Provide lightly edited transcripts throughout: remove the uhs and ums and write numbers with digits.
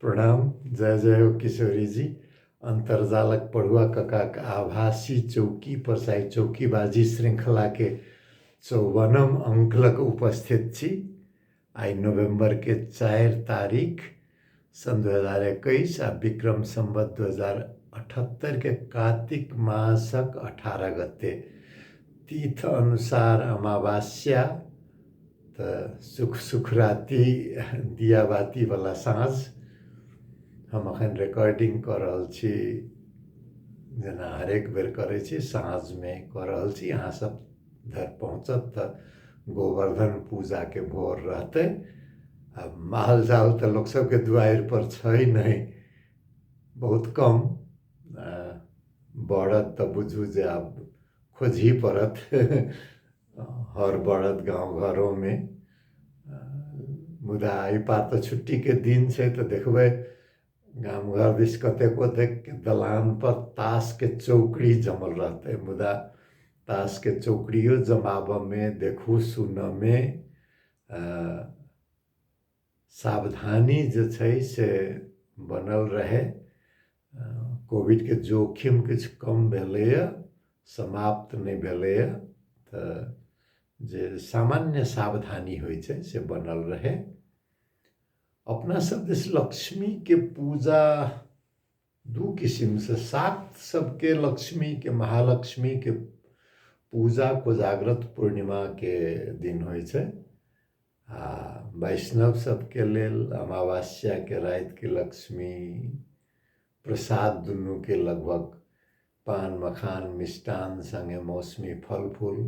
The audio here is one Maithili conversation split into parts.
प्रणाम, जय जय हो किशोरी जी। अन्तर्जालक पढ़ुआ ककाक आभासी चौकी पर साइ चौकीबाजी श्रृंखलाके 54म अङ्क लग उपस्थित छी। आइ नवम्बरके 4 तारीख सन् 2021 आ विक्रम सम्वत 2078के कार्तिक मासक 18 गते, तिथ अनुसार अमावस्या, तऽ सुख सुखराती दियाबातीवला साँझ। हम अखन रिकॉर्डिंग कऽ रहल छी, जेना हरेक बेर करै छी, साँझमे कऽ रहल छी। अहाँ सब धरि पहुँचत तऽ गोवर्धन पूजाके भोर रहतै। आ माल जाल तऽ लोक सबके दुआरि पर छै नहि, बहुत कम। बरद तऽ बुझू जे आब खोजही पड़त, हर बरद गाँव घरोमे। मुदा एहि पार तऽ छुट्टीके दिन छै, तऽ देखबै गाम घर दिस कतेको देख दलानपर ताशके चौकड़ी जमल रहतै। मुदा ताशके चौकड़ियो जमाबऽमे, देखू सुनऽमे सावधानी जे छै से बनल रहै। कोविडके जोखिम किछु कम भेलैए, समाप्त नहि भेलैए, तऽ जे सामान्य सावधानी होइ छै से बनल रहै। अपना सब दिस लक्ष्मीके पूजा दू किसिमसँ, शाक्त सबके लक्ष्मीके, महालक्ष्मीके पूजा कोजाग्रत पूर्णिमाके दिन होइ छै, आ वैष्णव सबके लेल अमावस्याके रातिके लक्ष्मी प्रसाद दुनूके लगभग पान मखान मिष्टान सङ्गे मौसमी फल फूल।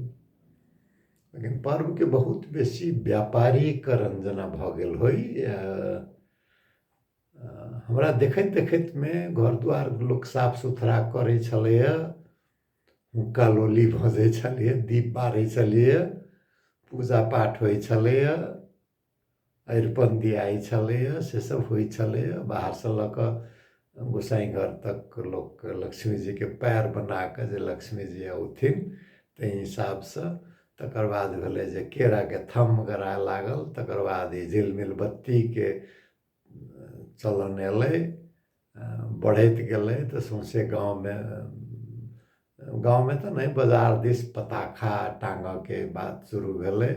लेकिन पर्वके बहुत बेसी व्यापारीकरण जेना भऽ गेल होइ। हमरा देखैत देखैतमे घर दुआर लोक साफ सुथरा करै छलैए, हुक्का लोली भजै छलैए, दीप बारै छलैए, पूजा पाठ होइ छलैए, अरिपन दियाइ छलैए, से सब होइ छलैए। बाहरसँ लऽ कऽ गोसाइ घर तक लोक लक्ष्मीजीके पएर बना कऽ जे लक्ष्मीजी औथिन ताहि हिसाबसँ। तकर बाद भेलै जे केराके थम्ह गराए लागल, तकर बाद ई झिलमिल बत्तीके चलन एलै, बढ़ैत गेलै, तऽ सौँसे गाँवमे, गाँवमे तऽ नहि, बाजार दिस पताखा टाँगऽके बात शुरू भेलै।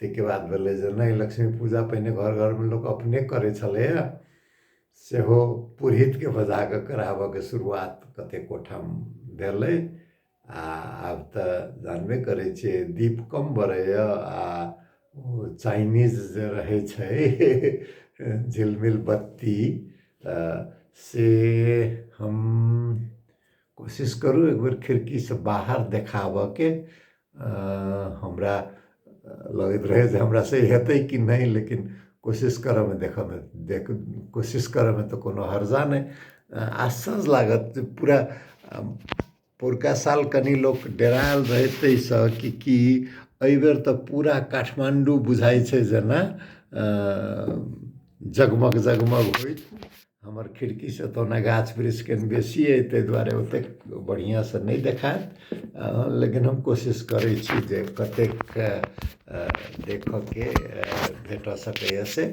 ताहिके बाद भेलै जे नहि, लक्ष्मी पूजा पहिने घर घरमे लोक अपने करै छलैए, सेहो पुरहितके बजा कऽ कराबऽके शुरुआत कतेको ठाम भेलै। आ आब तऽ जानबे करै छियै, दीप कम बरैए आ ओ चाइनीज जे रहै छै झिलमिल बत्ती, से हम कोशिश करू एक बेर खिड़कीसँ बाहर देखाबऽके। हमरा लगैत रहै जे हमरासँ हेतै कि नहि, लेकिन कोशिश करऽमे देखऽमे देख कोशिश करऽमे तऽ कोनो हर्जा नहि। आश्चर्य लागत जे पूरा पौरका साल कनि लोक डेरायल रहै ताहिसँ कि की, एहिबेर तऽ पूरा काठमाण्डू बुझाइ छै जेना जगमग जगमग होइत। हमर खिड़कीसँ तऽ ओना गाछ वृक्ष कनि बेसी अइ, ताहि दुआरे ओतेक बढ़िआँसँ नहि देखायत, लेकिन हम कोशिश करै छी जे कतेक देखऽके भेट सकैए से।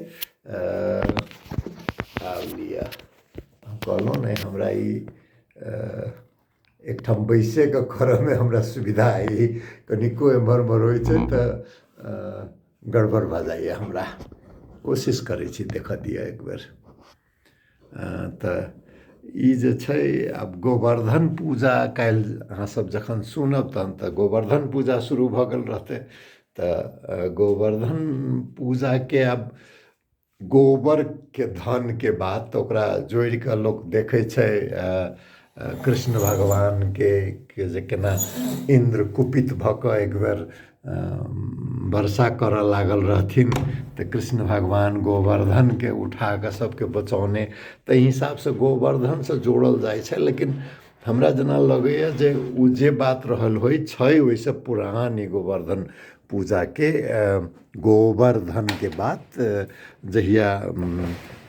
आब लिअ, हम कहलहुँ ने हमरा ई एकठाम बैसेके करऽमे हमरा सुविधा अइ, कनिको एम्हर ओम्हर होइ छै तऽ गड़बड़ भऽ जाइए। हमरा कोशिश करै छी देखऽ दिअ एक बेर। तऽ ई जे छै आब गोवर्धन पूजा, काल्हि अहाँसभ जखन सुनब तहन तऽ गोवर्धन पूजा शुरू भऽ गेल रहतै। तऽ गोवर्धन पूजाके आब गोबरके धनके बात, तऽ ओकरा जोड़ि कऽ लोक देखै छै कृष्ण भगवानके के जे केना इन्द्र कुपित भऽ कऽ एक बेर वर्षा करऽ लागल रहथिन, तऽ कृष्ण भगवान गोवर्धनके उठा कऽ सबके बचौने, ताहि हिसाबसँ गोवर्धनसँ जोड़ल जाइ छै। लेकिन हमरा जेना लगैए जे ओ जे बात रहल होइ छै, ओहिसँ पुरान ई गोवर्धन पूजाके गोवर्धनके बात, जहिया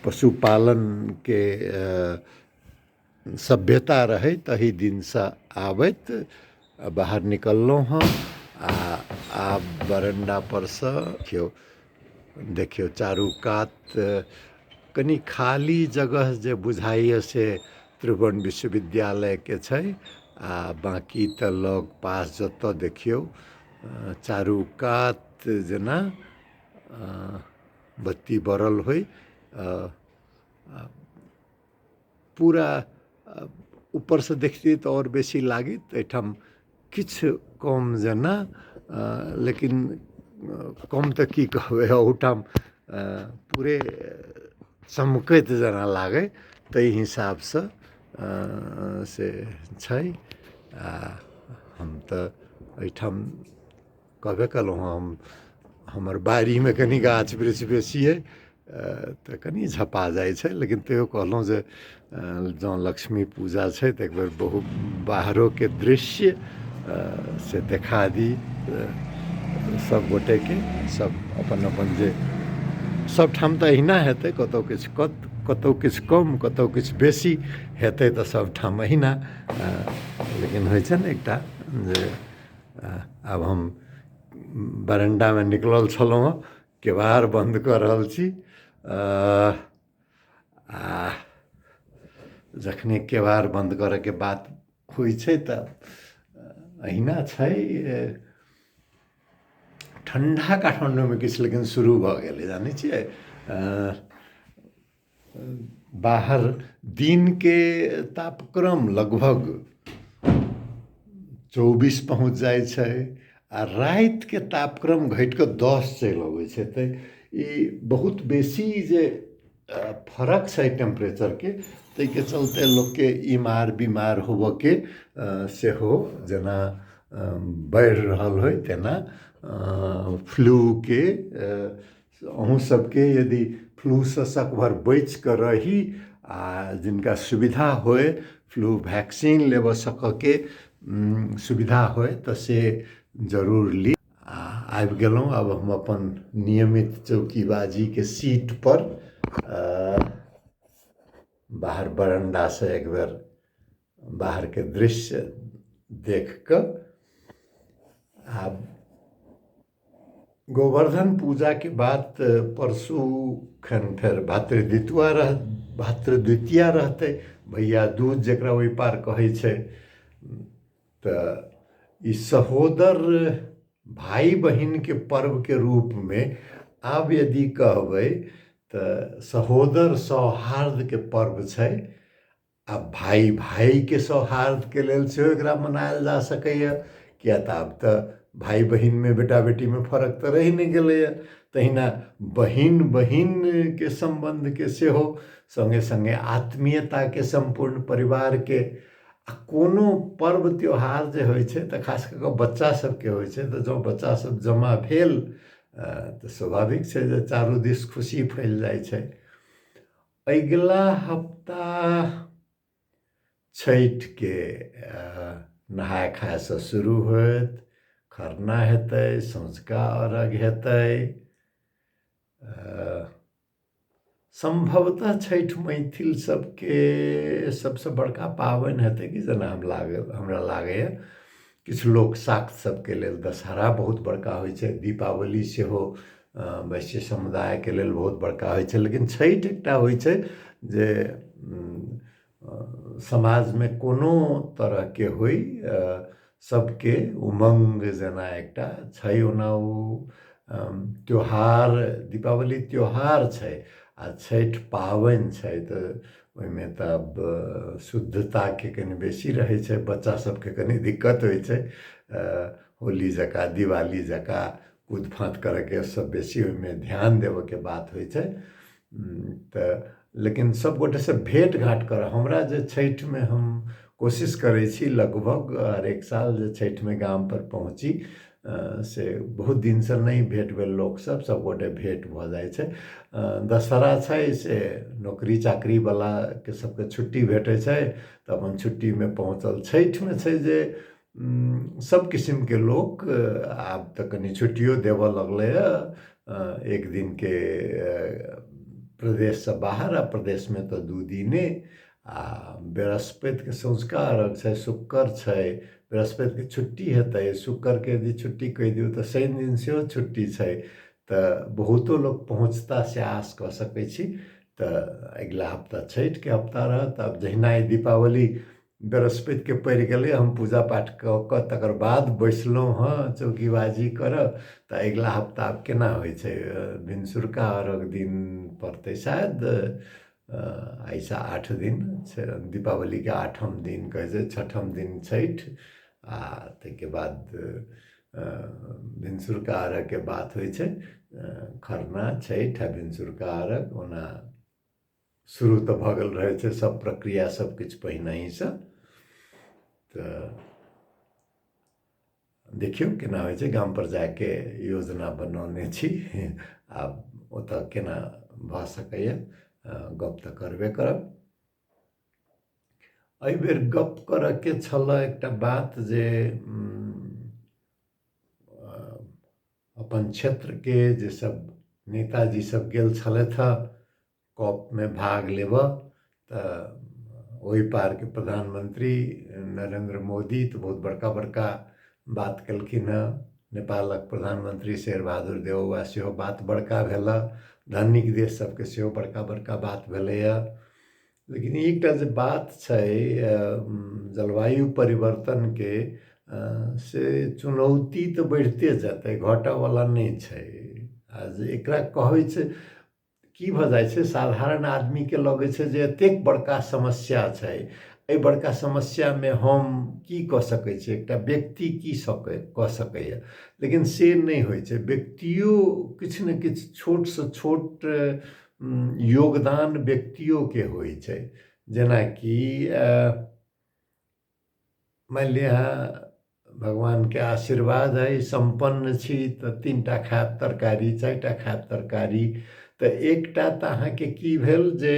पशुपालनके सभ्यता रहै तही दिनसँ आबैत। बाहर निकललहुँ हँ आ आब बरण्डापर सँ देखियौ, देखियौ चारू कात कनि खाली जगह जे बुझाइए से त्रिभुवन विश्वविद्यालयके छै आ बाँकी तऽ लग पास जतऽ देखियौ चारू कात जेना बत्ती बरल होइ। पूरा ऊपरसँ देखतियै तऽ आओर बेसी लागैत, एहिठाम किछु कम जेना, लेकिन कम तऽ की कहबै, ओहूठाम पूरे चमकैत जेना लागै ताहि हिसाबसँ से छै। आ हम तऽ एहिठाम कहबे केलहुँ, हम हमर बाड़ीमे कनि गाछ वृक्ष बेसी अइ तऽ कनि झपा जाइ छै, लेकिन तैयो कहलहुँ जे जँ लक्ष्मी पूजा छै तऽ एकबेर बहुत बाहरोके दृश्य से देखा दी सब गोटेके। सब अपन अपन जे सबठाम तऽ अहिना हेतै, कतहु किछु कतहु किछु कम कतहु किछु बेसी हेतै तऽ सबठाम अहिना, लेकिन होइ छै ने एकटा जे आब हम बरण्डामे निकलल छलहुँ हँ, केबाड़ बन्द कऽ रहल छी आ जखने केबाड़ बन्द करऽके बात होइ छै तऽ अहिना छै। ठण्डा काठमाण्डूमे किछु लेकिन शुरू भऽ गेलै, जानै छियै? बाहर दिनके तापक्रम लगभग 24 पहुँच जाइ छै आ रातिके तापक्रम घटि कऽ 10 चलि अबै छै। तऽ ई बहुत बेसी जे फरक छै टेम्परेचरके, ताहिके चलते लोकके इमार बीमार होबऽके सेहो जेना बढ़ि रहल होइ तेना फ्लूके। अहूँ सबके यदि फ्लूसँ सकभर बचि कऽ रही आ जिनका सुविधा होय फ्लू वैक्सीन लेबऽ सकऽके सुविधा होय तऽ से जरूर ली। आ आबि गेलहुँ आब हम अपन नियमित चौकीबाजीके सीटपर। बाहर बरण्डासँ एक बेर बाहरके दृश्य देख कऽ आब गोवर्धन पूजाके बाद परसू खन फेर भातृद्वितीया रह भातृद्वितीया रहतै, भैया दूज जकरा ओहि पार कहै छै। तऽ ई सहोदर भाय बहिनके पर्वके रूपमे आब यदि कहबै तऽ सहोदर सौहार्दके पर्व छै आ भाय भायके सौहार्दके लेल सेहो एकरा मनायल जा सकैए, किया तऽ आब तऽ भाय बहिनमे बेटा बेटीमे फरक तऽ रहि नहि गेलैए। तहिना बहिन बहिनके सम्बन्धके सेहो सङ्गे सङ्गे आत्मीयताके सम्पूर्ण परिवारके। आ कोनो पर्व त्योहार जे होइ छै तऽ खास कऽ कऽ बच्चा सबके होइ छै, तऽ जँ बच्चा सब जमा भेल तऽ स्वाभाविक छै जे चारू दिस खुशी फैल जाइ छै। अगिला हफ्ता छठिके नहाय खायसँ शुरू होयत, खरना हेतै, सँझुका अर्घ हेतै। सम्भवतः छठि मैथिल सबके सबसँ बड़का पाबनि हेतै कि जेना हम लागल हमरा लागैए। किछु लोक शाक्त सबके लेल दशहरा बहुत बड़का होइ छै, दीपावली सेहो वैश्य समुदायके लेल बहुत बड़का होइ छै, लेकिन छठि एकटा होइ छै जे समाजमे कोनो तरहके होइ सबके उमङ्ग जेना एकटा छै। ओना ओ त्योहार दीपावली त्योहार छै आ छठि पाबनि छै, तऽ ओहिमे तऽ आब शुद्धताके कनि बेसी रहै छै, बच्चा सबके कनि दिक्कत होइ छै। होली जकाँ दिवाली जकाँ कूद फाँद करैके सब बेसी ओहिमे ध्यान देबऽके बात होइ छै। तऽ लेकिन सब गोटेसँ भेँट घाँट करऽ हमरा जे छठिमे हम कोशिश करै छी लगभग हरेक साल जे छठिमे गामपर पहुँची, से बहुत दिनसँ नहि भेँट भेल लोकसब, सब गोटे भेँट भऽ जाइ छै। दशहरा छै से नौकरी चाकरीवलाके सबके छुट्टी भेटै छै तऽ अपन छुट्टीमे पहुँचल। छठिमे छै जे सब किसिमके लोक आब तऽ कनि छुट्टियो देबऽ लगलैए, एक दिनके प्रदेशसँ बाहर आ प्रदेशमे तऽ 2 दिने। आ बृहस्पतिके सँझुका अर्घ छै, शुक्र छै, बृहस्पतिके छुट्टी हेतै, शुक्रके यदि छुट्टी कहि दियौ तऽ शनि दिन सेहो छुट्टी छै, तऽ बहुतो लोक पहुँचता से आश कऽ सकै छी। तऽ अगिला हफ्ता छठिके हफ्ता रहत। आब जहिना ई दीपावली बृहस्पतिके पड़ि गेलै, हम पूजा पाठ कऽ कऽ तकर बाद बैसलहुँ हँ चौकीबाजी करऽ, तऽ अगिला हफ्ता आब केना होइ छै, भिनसुरका अर्घ दिन पड़तै शायद आइसँ 8 दिन छै, दीपावलीके 8म दिन कहै छै, 6म दिन छठि आ ताहिके बाद भिनसुरका अर्घके बात होइ छै। खरना, छठि आ भिनसुरका अर्घ। ओना शुरू तऽ भऽ गेल रहै छै सब प्रक्रिया सब किछु पहिनहिसँ। तऽ देखियौ केना होइ छै, गामपर जाइके योजना बनौने छी, आब ओतऽ केना भऽ सकैए गप तऽ करबे करब। एहिबेर गप करऽके छलऽ एकटा बात जे अपन क्षेत्रके जे सब नेताजी सब गेल छलथि हँ कॉपमे भाग लेबऽ, तऽ ओहि पारके प्रधानमंत्री नरेंद्र मोदी तऽ बहुत बड़का बड़का बात केलखिन हँ, नेपालक प्रधानमंत्री शेर बहादुर देउवा सेहो बात बड़का भेल, धनिक देश सबके सेहो बड़का बड़का बात भेलैए। लेकिन एकटा जे बात छै जलवायु परिवर्तनके, से चुनौती तऽ बढ़िते जेतै, घटऽवला नहि छै। आ जे एकरा कहै छै की भऽ जाइ छै, साधारण आदमीके लगै छै जे एतेक बड़का समस्या छै, एहि बड़का समस्यामे हम की कऽ सकै छी, एकटा व्यक्ति की सकै कऽ सकैए, लेकिन से नहि होइ छै। व्यक्तियो किछु ने किछु छोटसँ छोट योगदान व्यक्तियोके होइ छै। जेनाकि मानि लिअ अहाँ भगवानके आशीर्वाद अइ, सम्पन्न छी, तऽ 3टा खायब तरकारी, 4टा खायब तरकारी, तऽ एकटा तऽ अहाँके की भेल जे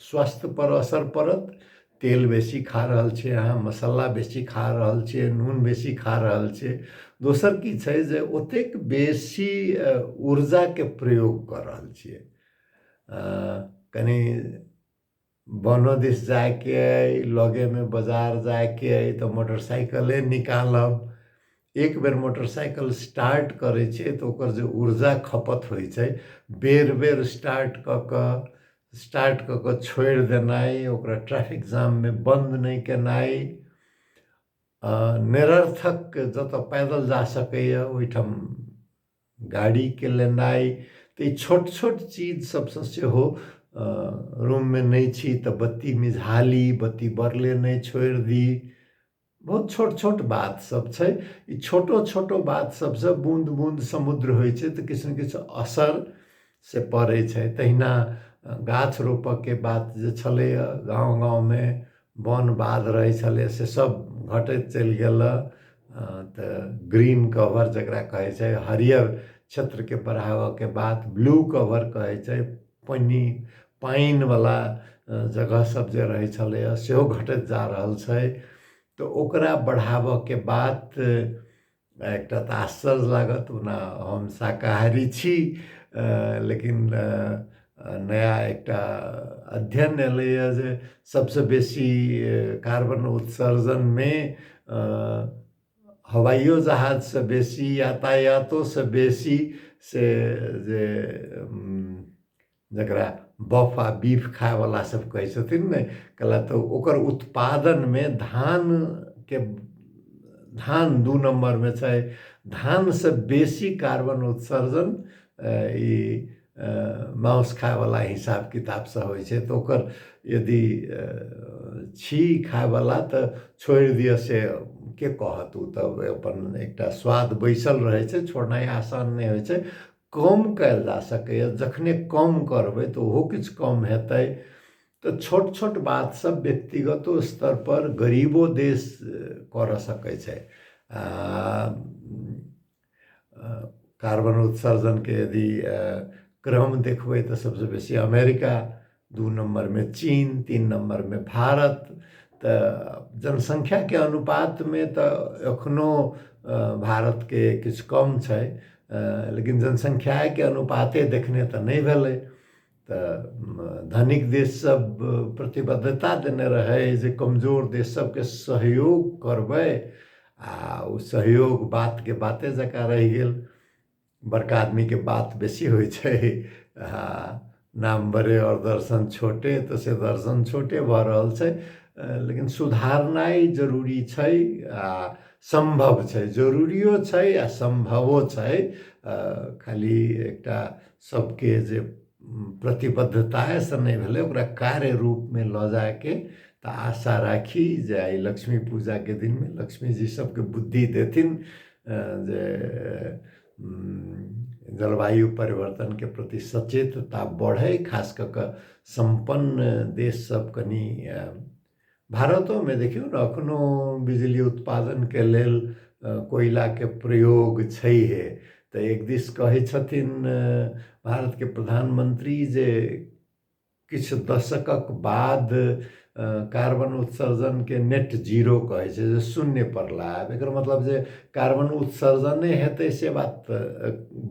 स्वास्थ्यपर असर पड़त। तेल बेसी खा रहल छियै अहाँ, मसाला बेसी खा रहल छियै, नून बेसी खा रहल छियै। दोसर की छै जे ओतेक बेसी ऊर्जाके प्रयोग कऽ रहल छियै। कनि बनो दिस जाइके अइ, लगेमे बाजार जाइके अइ, तऽ मोटरसाइकिले निकालब। एक बेर मोटरसाइकिल स्टार्ट करै छियै तऽ ओकर जे ऊर्जा खपत होइ छै, बेर बेर स्टार्ट कऽ कऽ स्टार्ट कऽ कऽ छोड़ि देनाइ, ओकरा ट्रैफिक जाममे बन्द नहि केनाइ, निरर्थक जतऽ पैदल जा सकैए ओहिठाम गाड़ीके लेनाइ, तऽ ई छोट छोट चीज सबसँ सेहो, रूममे नहि छी तऽ बत्ती मिझा ली, बत्ती बरले नहि छोड़ि दी, बहुत छोट छोट बात सब छै। ई छोटो छोटो बात सबसँ बून्द बून्द समुद्र होइ छै, तऽ किछु ने किछु असर से पड़ै छै। तहिना गाछ रोपऽके बात जे छलैए, गाँव गाँवमे वन बाध रहै छलै, से सब घटैत चलि गेल। तऽ ग्रीन कवर जकरा कहै छै, हरियर क्षेत्रके बढ़ाबऽके बात, ब्लू कवर कहै छै, पन्नी पानिवला जगह सब जे रहै छलैए सेहो घटैत जा रहल छै, तऽ ओकरा बढ़ाबऽके बात एकटा तऽ आश्चर्य लागत। ओना हम शाकाहारी छी, लेकिन नया एकटा अध्ययन एलैए जे सबसँ बेसी कार्बन उत्सर्जनमे हवाइयो जहाजसँ बेसी, यातायातोसँ बेसी से जे जकरा बफ आ बीफ खायवला सब कहै छथिन ने, कहला तऽ ओकर उत्पादनमे धानके, धान 2 नम्बरमे छै, धानसँ बेसी कार्बन उत्सर्जन ई मांस खायवला हिसाब किताबसँ होइ छै। तऽ ओकर यदि छी खायवला तऽ छोड़ि दिअ, से के कहत, ओ तऽ अपन एकटा स्वाद बैसल रहै छै, छोड़नाइ आसान नहि होइ छै। कम कयल जा सकैए, जखने कम करबै तऽ ओहो किछु कम हेतै। तऽ छोट छोट बात सब व्यक्तिगतो स्तरपर गरीबो देश करऽ सकै छै। कार्बन उत्सर्जनके यदि क्रम देखबै तऽ सबसँ बेसी अमेरिका, 2 नम्बरमे चीन, 3 नम्बरमे भारत। तऽ जनसङ्ख्याके अनुपातमे तऽ एखनो भारतके किछु कम छै, लेकिन जनसङ्ख्याके अनुपाते देखने तऽ नहि भेलै। तऽ धनिक देश सब प्रतिबद्धता देने रहै जे कमजोर देश सबके सहयोग करबै, आ ओ सहयोग बातके बाते जकाँ रहि गेल। बड़का आदमीके बात बेसी होइ छै, आ नाम बड़े आओर दर्शन छोटे, तऽ से दर्शन छोटे भऽ रहल छै, लेकिन सुधारनाइ जरूरी छै आ सम्भव छै, जरूरियो छै आ सम्भवो छै। खाली एकटा सबके जे प्रतिबद्धताएसँ नहि भेलै, ओकरा कार्य रूपमे लऽ जाके। तऽ आशा राखी जे आइ लक्ष्मी पूजाके दिनमे लक्ष्मीजी सबके बुद्धि देथिन जे जलवायु परिवर्तनके प्रति सचेतता बढ़ै, खास कऽ कऽ सम्पन्न देश सब। कनि भारतोमे देखियौ ने, एखनो बिजली उत्पादनके लेल कोयलाके प्रयोग छैहे। तऽ एक दिस कहै छथिन भारतके प्रधानमंत्री जे किछु दशकक बाद कार्बन उत्सर्जनके नेट जीरो कहै छै, जे शून्य पर लायब। एकर मतलब जे कार्बन उत्सर्जने हेतै से बात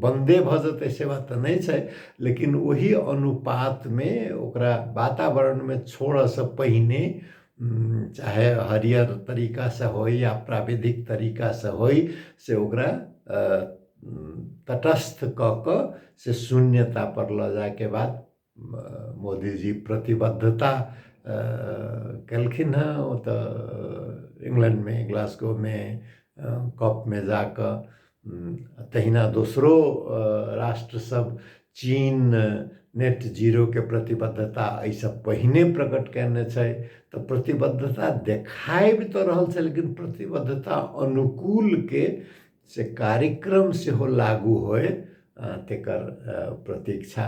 बन्दे भऽ जेतै से बात तऽ नहि छै, लेकिन ओहि अनुपातमे ओकरा वातावरणमे छोड़ऽसँ पहिने, चाहे हरियर तरीकासँ होइ या प्राविधिक तरीकासँ होइ, से ओकरा तटस्थ कऽ कऽ से शून्यता पर लऽ जायके बाद मोदीजी प्रतिबद्धता केलखिन हँ। ओतऽ इंग्लैंडमे ग्लासगोमे कॉपमे जाकऽ। तहिना दोसरो राष्ट्र सब, चीन नेट जीरोके प्रतिबद्धता एहिसँ पहिने प्रकट कयने छै। तऽ प्रतिबद्धता देखाबि तऽ रहल छै, लेकिन प्रतिबद्धता अनुकूलके से कार्यक्रम सेहो लागू होय, तेकर प्रतीक्षा।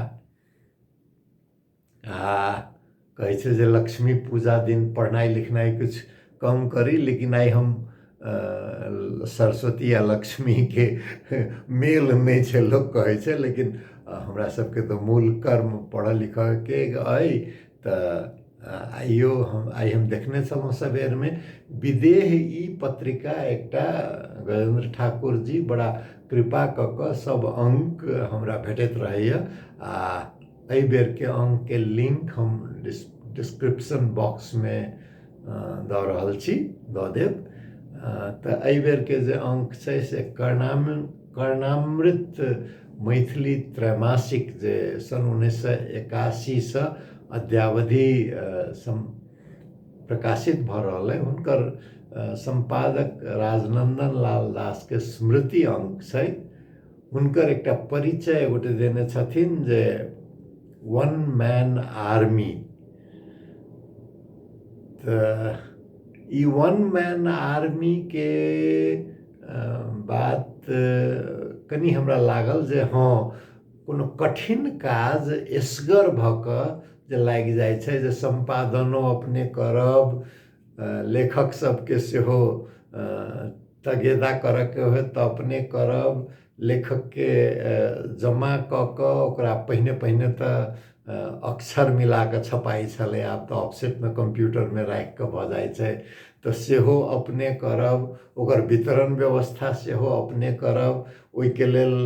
आ कहै छै जे लक्ष्मी पूजा दिन पढ़नाइ लिखनाइ किछु कम करी, लेकिन आइ हम सरस्वती आ लक्ष्मीके मेल नहि छै लोक कहै छै, लेकिन हमरा सबके तऽ मूल कर्म पढ़ऽ लिखऽके अइ। तऽ आइयो हम आइ हम देखने छलहुँ सबेरमे विदेह ई पत्रिका एकटा गजेन्द्र ठाकुर जी बड़ा कृपा कऽ कऽ सब अङ्क हमरा भेटैत रहैए, आ एहि बेरके अङ्कके लिंक हम डिस्क्रिप्शन बॉक्समे दऽ रहल छी, दऽ देब। तऽ एहि बेरके जे अङ्क छै से कर्णामृत मैथिली त्रैमासिक जे सन् 1981सँ अद्यावधि प्रकाशित भऽ रहल अइ, हुनकर सम्पादक राजनन्दन लाल दासके स्मृति अङ्क छै। हुनकर एकटा परिचय गोटे देने छथिन जे वन मैन आर्मी। तऽ ई वन मैन आर्मीके बात कनि हमरा लागल जे हँ, कोनो कठिन काज एसगर भऽ कऽ जे लागि जाइ छै, जे सम्पादनो अपने करब, लेखक सबके सेहो तगेदा करऽके होयत तऽ अपने करब, लेखकके जमा कऽ कऽ ओकरा पहिने पहिने तऽ अक्षर मिला कऽ छपाइ छलै, आब तऽ ऑफसेटमे कम्प्यूटरमे राखि कऽ भऽ जाइ छै, तऽ सेहो अपने करब, ओकर वितरण व्यवस्था सेहो अपने करब, ओहिके लेल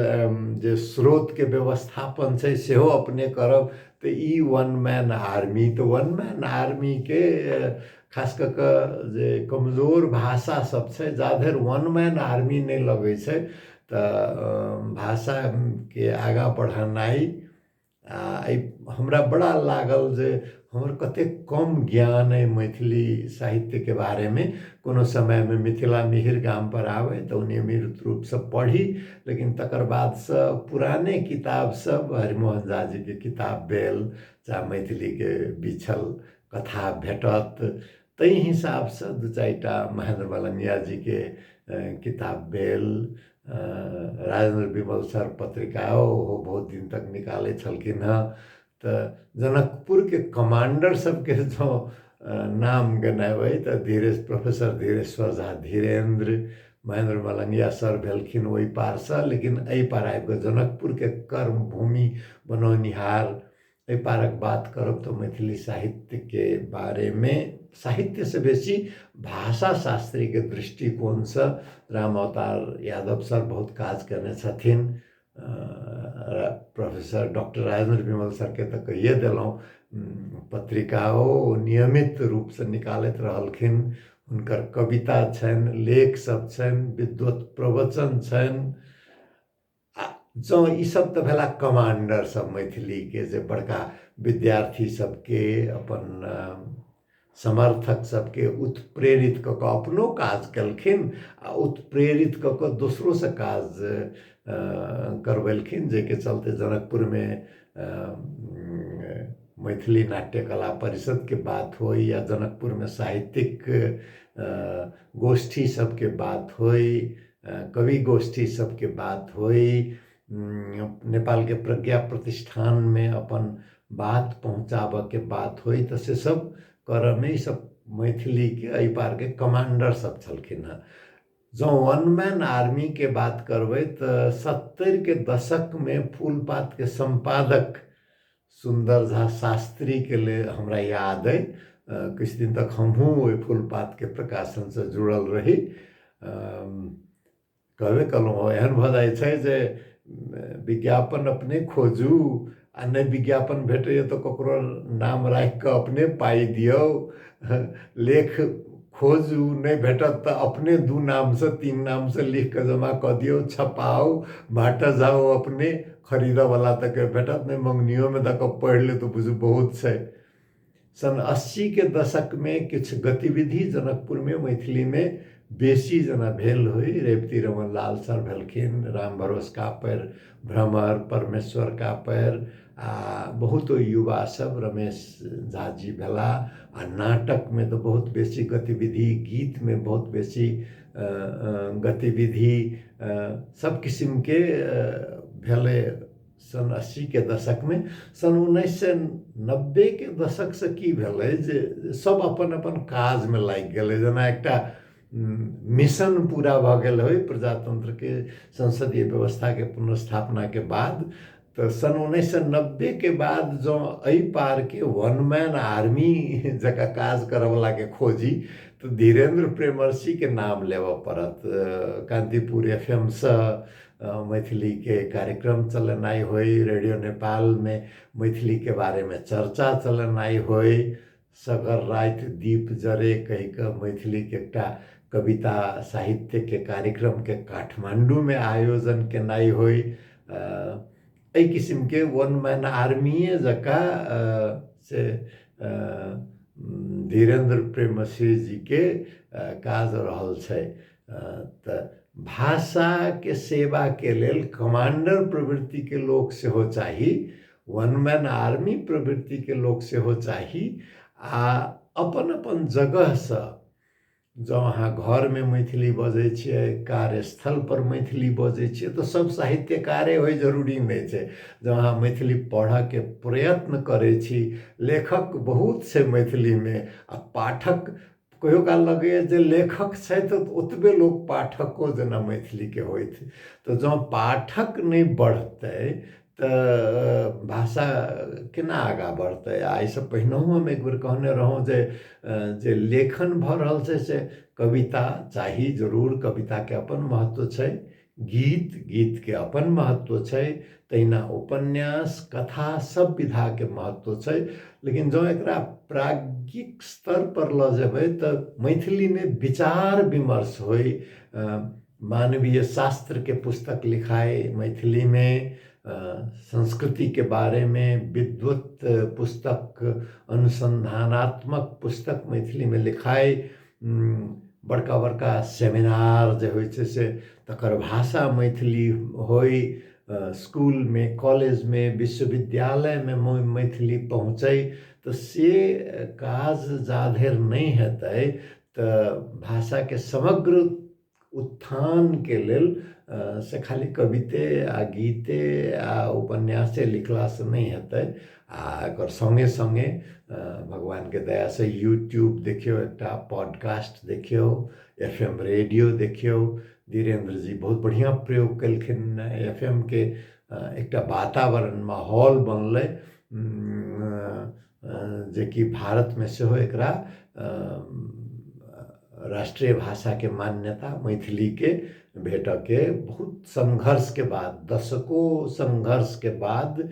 जे स्रोतके व्यवस्थापन छै सेहो अपने करब। तऽ ई वन मैन आर्मी, तऽ वन मैन आर्मीके खास कऽ कऽ जे कमजोर भाषा सब छै, जाधरि वन मैन आर्मी नहि लगै छै तऽ भाषाके आगाँ बढ़ेनाइ आ हमरा बड़ा लागल जे हमर कतेक कम ज्ञान अइ मैथिली साहित्यके बारेमे। कोनो समयमे मिथिला मिहिर गामपर आबै तऽ ओ नियमित रूपसँ पढ़ी, लेकिन तकर बादसँ पुराने किताब सब, हरिमोहन झा जीके किताब भेल, चाहे मैथिलीके बिछल कथा भेटत, ताहि हिसाबसँ दू चारिटा महेन्द्र मलंगिया जीके किताब भेल, राजेन्द्र विमल सर पत्रिका ओहो बहुत दिन तक निकालै छलखिन हँ। तऽ जनकपुरके कमांडर सबके जँ नाम गनेबै तऽ धीरेश प्रोफेसर धीरेश्वर झा धीरेन्द्र, महेन्द्र मलंगिया सर भेलखिन ओहि पारसँ, लेकिन एहि पार आबि कऽ जनकपुरके कर्मभूमि बनौनिहार एहि पारक बात करब तऽ मैथिली साहित्यके बारेमे साहित्यसँ बेसी भाषा शास्त्रीके दृष्टिकोणसँ राम अवतार यादव सर बहुत काज कयने छथिन। प्रोफेसर डॉक्टर राजेंद्र विमल सरके तऽ कहिए देलहुँ, पत्रिकाओ नियमित रूपसँ निकालैत रहलखिन, हुनकर कविता छनि, लेख सब छनि, विद्वत प्रवचन छनि। आ जँ ईसभ तऽ भेला कमाण्डर सब मैथिलीके जे बड़का विद्यार्थी सबके अपन समर्थक सबके उत्प्रेरित कऽ कऽ अपनो काज केलखिन आ उत्प्रेरित कऽ कऽ दोसरोसँ काज करबेलखिन, जाहिके चलते जनकपुरमे मैथिली नाट्यकला परिषदके बात होइ या जनकपुरमे साहित्यिक गोष्ठी सबके बात होइ, कवि गोष्ठी सबके बात होइ, नेपालके प्रज्ञा प्रतिष्ठानमे अपन बात पहुँचाबऽके बात होइ, तऽ से सब करऽमे ईसब मैथिलीके एहि पारके कमाण्डर सब छलखिन हँ। जँ वन मैन आर्मीके बात करबै तऽ 70के दशकमे फूलपातके सम्पादक सुन्दर झा शास्त्रीके लेल हमरा याद अइ, किछु दिन तक हमहूँ ओहि फूलपातके प्रकाशनसँ जुड़ल रही। कहबे कयलहुँ, एहन भऽ जाइ छै जे विज्ञापन अपने खोजू आ नहि विज्ञापन भेटैए तऽ ककरो नाम राखि कऽ अपने पाइ दियौ, लेख खोजू नहि भेटत तऽ अपने 2 नामसँ 3 नामसँ लिख कऽ जमा कऽ दियौ, छपाउ, बाँटऽ जाउ अपने, खरीदऽवला तऽ के भेटत नहि, मङ्गनियोमे दऽ कऽ पढ़ि लेत तऽ बुझू बहुत छै। सन 80के दशकमे किछु गतिविधि जनकपुरमे मैथिलीमे बेसी जेना भेल होइ, रेवती रमन लाल सर भेलखिन, राम भरोस कापड़ि, भ्रमर, परमेश्वर कापड़ि आ बहुतो युवा सब, रमेश झा जी भेला। आ नाटकमे तऽ बहुत बेसी गतिविधि, गीतमे बहुत बेसी गतिविधि सब किसिमके भेलै सन 80के दशकमे। सन 1990के दशकसँ की भेलै जे सब अपन अपन काजमे लागि गेलै, जेना एकटा मिशन पूरा भऽ गेल होइ प्रजातन्त्रके संसदीय व्यवस्थाके पुनर्स्थापनाके बाद। तऽ सन 1990के बाद जँ एहि पारके वन मैन आर्मी जकाँ काज करऽवलाके खोजी तऽ धीरेन्द्र प्रेमर्षिके नाम लेबऽ पड़त। कान्तिपुर एफ एम सँ मैथिलीके कार्यक्रम चलेनाइ होइ, रेडियो नेपालमे मैथिलीके बारेमे चर्चा चलेनाइ होइ, सगर राति दीप जरे कहि कऽ मैथिलीके एकटा कविता साहित्यके कार्यक्रमके काठमाण्डूमे आयोजन केनाइ होइ, एहि किसिमके वन मैन आर्मीए जकाँ से धीरेन्द्र प्रेमर्षि जीके काज रहल छै। तऽ भाषाके सेवाके लेल कमांडर प्रवृत्तिके लोक सेहो चाही, वन मैन आर्मी प्रवृत्तिके लोक सेहो चाही। आ अपन अपन जगहसँ जँ अहाँ घरमे मैथिली बजै छियै, कार्यस्थलपर मैथिली बजै छियै, तऽ सब साहित्यकारे होइ जरूरी नहि छै। जँ अहाँ मैथिली पढ़ऽके प्रयत्न करै छी, लेखक बहुत छै मैथिलीमे आ पाठक कहियो काल लगैए जे लेखक छथि तऽ ओतबे लोक पाठको जेना मैथिलीके होथि। तऽ जँ पाठक नहि बढ़तै तऽ भाषा केना आगाँ बढ़तै? आ एहिसँ पहिनहुँ हम एक बेर कहने रहौँ जे जे लेखन भऽ रहल छै से कविता चाही जरूर, कविताके अपन महत्व छै, गीत गीतके अपन महत्व छै, तहिना उपन्यास कथा सब विधाके महत्व छै। लेकिन जँ एकरा प्राज्ञिक स्तरपर लऽ जेबै तऽ मैथिलीमे विचार विमर्श होइ, मानवीय शास्त्रके पुस्तक लिखाइ मैथिलीमे, संस्कृतिके बारेमे विद्वत पुस्तक, अनुसन्धानात्मक पुस्तक मैथिलीमे लिखाइ, बड़का बड़का सेमिनार जे होइ छै से तकर भाषा मैथिली होइ, स्कूलमे कॉलेजमे विश्वविद्यालयमे मैथिली पहुँचै, तऽ से काज जाधरि नहि हेतै तऽ भाषाके समग्र उत्थानके लेल से खाली कविते आ गीते आ उपन्यासे लिखलासँ नहि हेतै। आ एकर सङ्गे सङ्गे भगवानके दयासँ यूट्यूब देखियौ, एकटा पॉडकास्ट देखियौ, एफ एम रेडियो देखियौ। धीरेन्द्र जी बहुत बढ़िआँ प्रयोग केलखिन, एफ एम के एकटा वातावरण माहौल बनलै जेकि भारतमे सेहो एकरा राष्ट्रीय भाषाके मान्यता मैथिलीके भेटऽके बहुत संघर्षके बाद, दशको संघर्षके बाद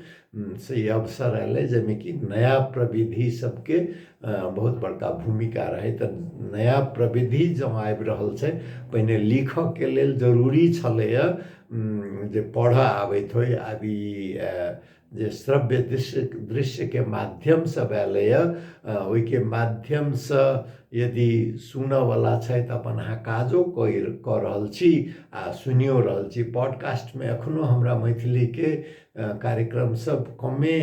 से ई अवसर अयलै जाहिमे कि नया प्रविधि सबके बहुत बड़का भूमिका रहै। तऽ नया प्रविधि जँ आबि रहल छै, पहिने लिखऽके लेल जरूरी छलैए जे पढ़ऽ आबैत होइ, आब ई जे श्रव्य दृश्यके माध्यमसँ अयलैए, ओहिके माध्यमसँ यदि सुनऽवला छथि अपन अहाँ काजो कऽ रहल छी आ सुनियो रहल छी। पॉडकास्टमे एखनो हमरा मैथिलीके कार्यक्रम सब कमे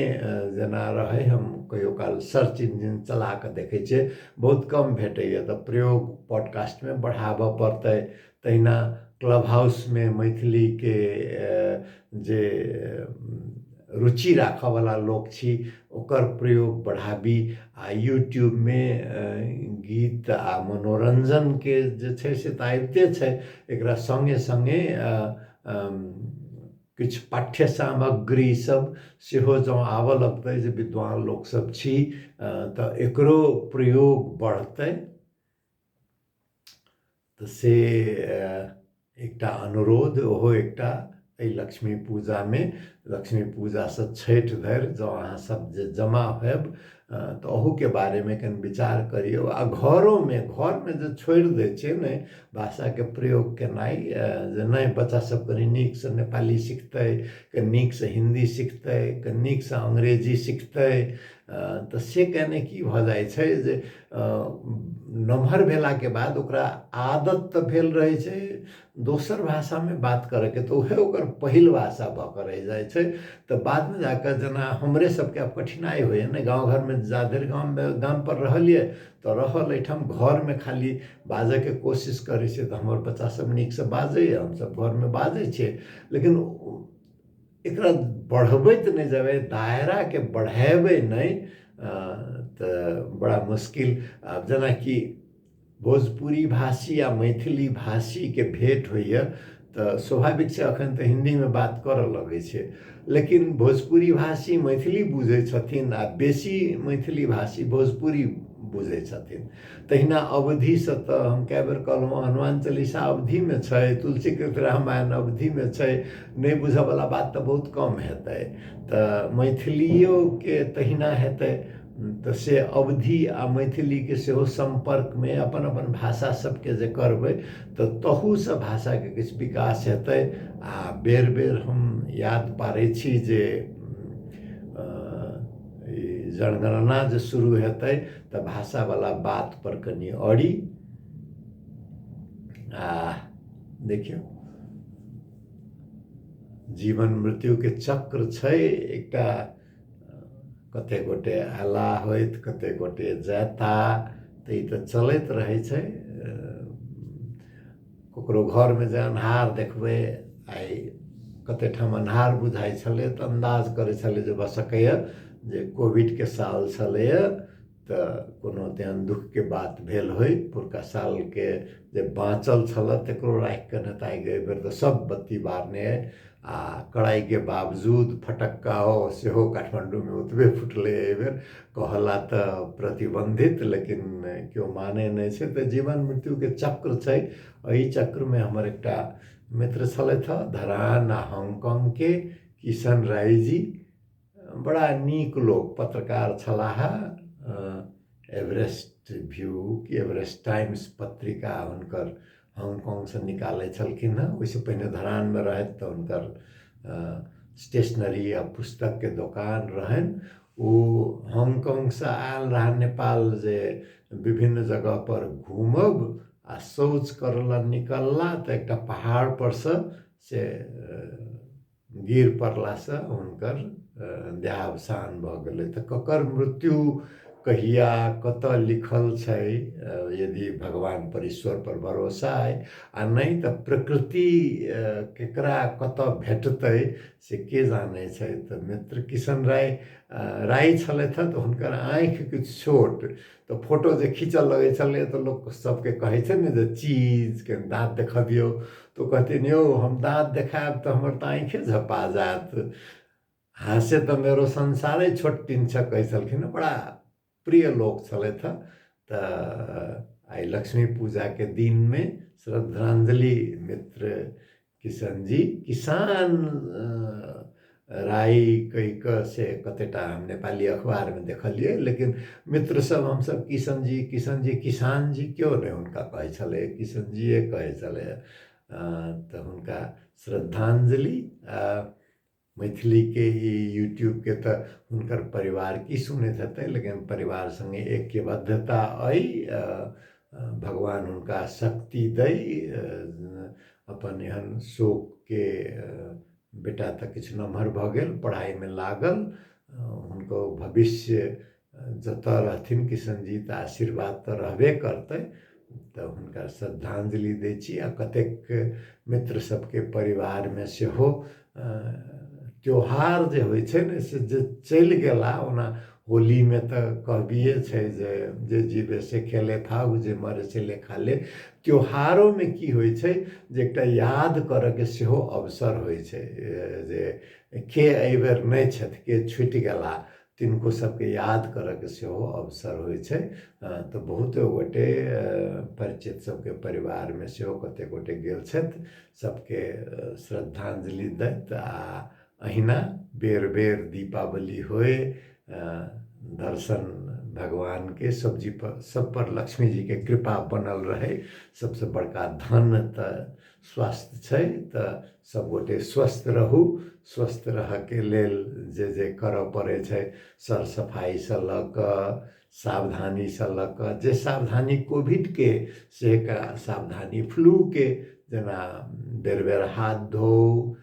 जेना रहै, हम कहियो काल सर्च इंजिन चला कऽ देखै छियै, बहुत कम भेटैए। तऽ प्रयोग पॉडकास्टमे बढ़ाबऽ पड़तै। तहिना क्लब हाउसमे मैथिलीके जे रुचि राखऽवला लोक छी ओकर प्रयोग बढ़ाबी, आ यूट्यूबमे गीत आ मनोरञ्जनके जे छै से तऽ आबिते छै, एकरा सङ्गे सङ्गे किछु पाठ्य सामग्री सब सेहो जँ आबऽ लगतै जे विद्वान लोकसब छी तऽ एकरो प्रयोग बढ़तै। तऽ से एकटा अनुरोध ओहो एकटा एहि लक्ष्मी पूजामे, लक्ष्मी पूजासँ छठि धरि जँ अहाँ सब जे जमा होयब तऽ अहूके बारेमे कनि विचार करियौ। आ घरोमे, घरमे जे छोड़ि दै छियै ने भाषाके प्रयोग केनाइ, जे नहि बच्चा सब कनि नीकसँ नेपाली सिखतै, कनि नीकसँ हिन्दी सिखतै, कनि नीकसँ अंग्रेजी सिखतै, तऽ से कयने की भऽ जाइ छै जे नमहर भेलाके बाद ओकरा आदत तऽ भेल रहै छै दोसर भाषामे बात करैके, तऽ उएह ओकर पहिल भाषा भऽ कऽ रहि जाइ छै। तऽ बादमे जाकऽ जेना हमरे सबके आब कठिनाइ होइए ने गाँव घरमे, जाधरि गाममे गामपर रहलियै तऽ रहल, एहिठाम घरमे खाली बाजऽके कोशिश करै छियै तऽ हमर बच्चा सब नीकसँ बाजैए, हमसब घरमे बाजै छियै, लेकिन एकरा बढ़बैत नहि जेबै, दायराके बढ़ेबै नहि तऽ बड़ा मुश्किल। आब जेनाकि भोजपुरी भाषी आ मैथिली भाषीके भेँट होइए तऽ स्वाभाविक छै एखन तऽ हिन्दीमे बात करऽ लगै छै, लेकिन भोजपुरी भाषी मैथिली बुझै छथिन आ बेसी मैथिली भाषी भोजपुरी बुझै छथिन। तहिना अवधिसँ तऽ हम कए बेर कहलहुँ, हनुमान चालीसा अवधिमे छै, तुलसीकृत रामायण अवधिमे छै, नहि बुझऽवला बात तऽ बहुत कम हेतै, तऽ मैथिलियोके तहिना हेतै। तऽ से अवधि आ मैथिलीके सेहो सम्पर्कमे अपन अपन भाषा सबके जे करबै तऽ तहूसँ भाषाके किछु विकास हेतै। आ बेर बेर हम याद पारै छी जे ई जनगणना जे शुरू हेतै तऽ भाषावला बातपर कनि अड़ी। आ देखियौ, जीवन मृत्युके चक्र छै एकटा, कते गोटे अयला होइत, कते गोटे जायता, तऽ ई तऽ चलैत रहै छै। ककरो घरमे जे अन्हार देखबै, आइ कते ठाम अन्हार बुझाइ छलै तऽ अन्दाज करै छलै जे भऽ सकैए जे कोविडके साल छलैए तऽ कोनो तेहन दुःखके बात भेल होइ, पुरका सालके जे बाँचल छलए तकरो राखि कऽ नहि तऽ आइ एहिबेर तऽ सब बत्ती बारने अइ। आ कड़ाइके बावजूद फटक्का हो सेहो काठमाण्डूमे ओतबे फुटलै एहिबेर, कहला तऽ प्रतिबन्धित लेकिन केओ मानै नहि छै। तऽ जीवन मृत्युके चक्र छै, एहि चक्रमे हमर एकटा मित्र छलथि हँ धरान आ हांगकांगके किशन रायजी, बड़ा नीक लोक, पत्रकार छलाह, एवरेस्ट व्यू कि एवरेस्ट टाइम्स पत्रिका हुनकर हांगकांगसँ निकालै छलखिन हँ। ओहिसँ पहिने धरानमे रहथि तऽ हुनकर स्टेशनरी आ पुस्तकके दोकान रहनि। ओ हांगकांगसँ आयल रहए नेपाल जे विभिन्न जगहपर घूमब आ शौच करऽ लए निकलला तऽ एकटा पहाड़परसँ से गिर पड़लासँ हुनकर देहावसान भऽ गेलै। तऽ ककर मृत्यु कहिया कतऽ लिखल छै, यदि भगवान पर ईश्वर पर भरोसा अइ आ नहि तऽ प्रकृति केकरा कतऽ भेटतै से के जानै छै। तऽ मित्र किशन राय राय छलथि हँ तऽ हुनकर आँखि किछु छोट, तऽ फोटो जे खींचऽ लगै छलै तऽ लोक सबके कहै छै ने जे चीजके दाँत देखबियौ, तऽ ओ कहथिन यौ हम दाँत देखायब तऽ हमर तऽ आँखि झपा जायत, हाँसे तऽ मेरो संसारे छोट टिन छ कहै छलखिन। बड़ा प्रिय लोक छलथि हँ। तऽ आइ लक्ष्मी पूजाके दिनमे श्रद्धांजलि मित्र किशन जी किसान राय कहि कऽ से कतेटा हम नेपाली अखबारमे देखलियै, लेकिन मित्र सब हमसब किशन जी किशन जी किसान जी केओ नहि हुनका कहै छलै, किशन जीए कहै छलै। तऽ हुनका श्रद्धांजलि। मैथिलीके ई यूट्यूबके तऽ हुनकर परिवार की सुनैत हेतै, लेकिन परिवार सङ्गे ऐक्यबद्धता अइ, भगवान हुनका शक्ति दै अपन एहन शोकके। बेटा तऽ किछु नमहर भऽ गेल, पढ़ाइमे लागल, हुनको भविष्य जतऽ रहथिन किशनजी तऽ आशीर्वाद तऽ रहबे करतै। तऽ हुनका श्रद्धांजलि दै छी। आ कतेक मित्र सबके परिवारमे सेहो त्योहार जे होइ छै ने से जे चलि गेला, ओना होलीमे तऽ कहबिए छै जे जे जीवे से खेले फागु, जे मरे से लेखा ले। त्योहारोमे की होइ छै जे एकटा याद करऽके सेहो अवसर होइ छै जे के एहिबेर नहि छथि, के छुटि गेला, तिनको सबके याद करऽके सेहो अवसर होइ छै। तऽ बहुते गोटे परिचित सबके परिवारमे सेहो कतेक गोटे गेल छथि, सबके श्रद्धांजलि दैत। आ अहिना बेर बेर दीपावली होइ, दर्शन भगवानके सब्जी पर सब पर लक्ष्मी जीके कृपा बनल रहै। सबसँ बड़का धन तऽ स्वास्थ्य छै, तऽ सबगोटे स्वस्थ रहू। स्वस्थ रहऽके लेल जे जे करऽ पड़ै छै, सर सफाइसँ लऽ कऽ सावधानीसँ लऽ कऽ, जे सावधानी कोविडके से सावधानी फ्लूके, जेना बेर बेर हाथ धोउ,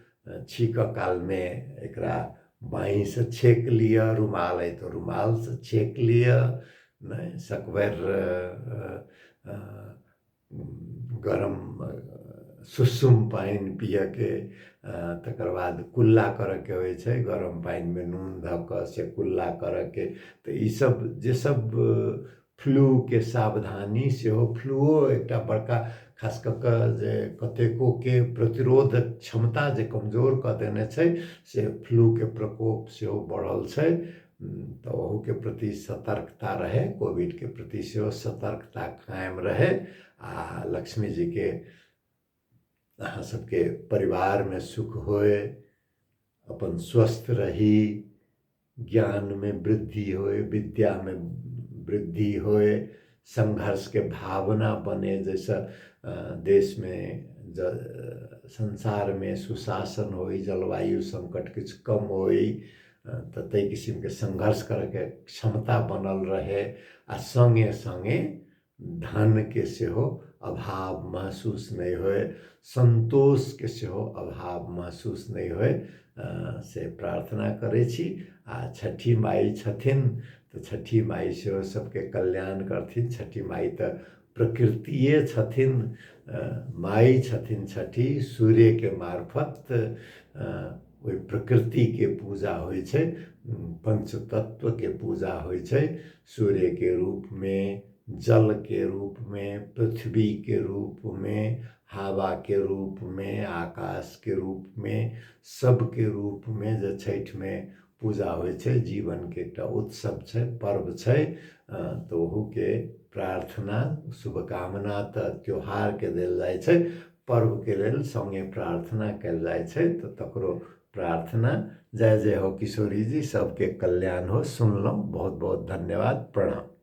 छींकऽ कालमे एकरा बाँहिसँ छेक लिअ, रुमाल अइ तऽ रुमालसँ छेक लिअ, नहि सकबरि गरम सुसुम पानि पियऽके, तकर बाद कुल्ला करऽके होइ छै, गरम पानिमे नून धऽ कऽ से कुल्ला करऽके। तऽ ईसब जे सब फ्लूके सावधानी सेहो, फ्लूओ एकटा बड़का खास कऽ कऽ जे कतेकोके प्रतिरोध क्षमता जे कमजोर कऽ देने छै, से फ्लूके प्रकोप सेहो बढ़ल छै। तऽ ओहूके प्रति सतर्कता रहै, कोविडके प्रति सेहो सतर्कता कायम रहै। आ लक्ष्मी जीके अहाँ सबके परिवारमे सुख होय, अपन स्वस्थ रही, ज्ञानमे वृद्धि होय, विद्यामे वृद्धि होय, संघर्षके भावना बने, जाहिसँ देशमे संसारमे सुशासन होइ, जलवायु संकट किछु कम होइ, तऽ ताहि किसिमके संघर्ष करैके क्षमता बनल रहै। आ सङ्गे सङ्गे धनके सेहो अभाव महसूस नहि होय, सन्तोषके सेहो अभाव महसूस नहि होय, से प्रार्थना करै छी। आ छठी माइ छथिन तऽ छठी माइ सेहो सबके कल्याण करथिन। छठी माइ तऽ प्रकृतिए छथिन, माइ छथिन छठी, सूर्यके मार्फत ओहि प्रकृतिके पूजा होइ छै, पंचतत्वके पूजा होइ छै, सूर्यके रूपमे, जलके रूपमे, पृथ्वीके रूपमे, हवाके रूपमे, आकाशके रूपमे, सबके रूपमे जे छठिमे पूजा होइ छै। जीवनके एकटा उत्सव छै, पर्व छै। तऽ ओहूके प्रार्थना शुभकामना तऽ त्योहारके देल जाइ छै, पर्वके लेल सङ्गे प्रार्थना कयल जाइ छै, तऽ तकरो प्रार्थना। जय जय हो किशोरी जी, सबके कल्याण हो। सुनलहुँ, बहुत बहुत धन्यवाद, प्रणाम।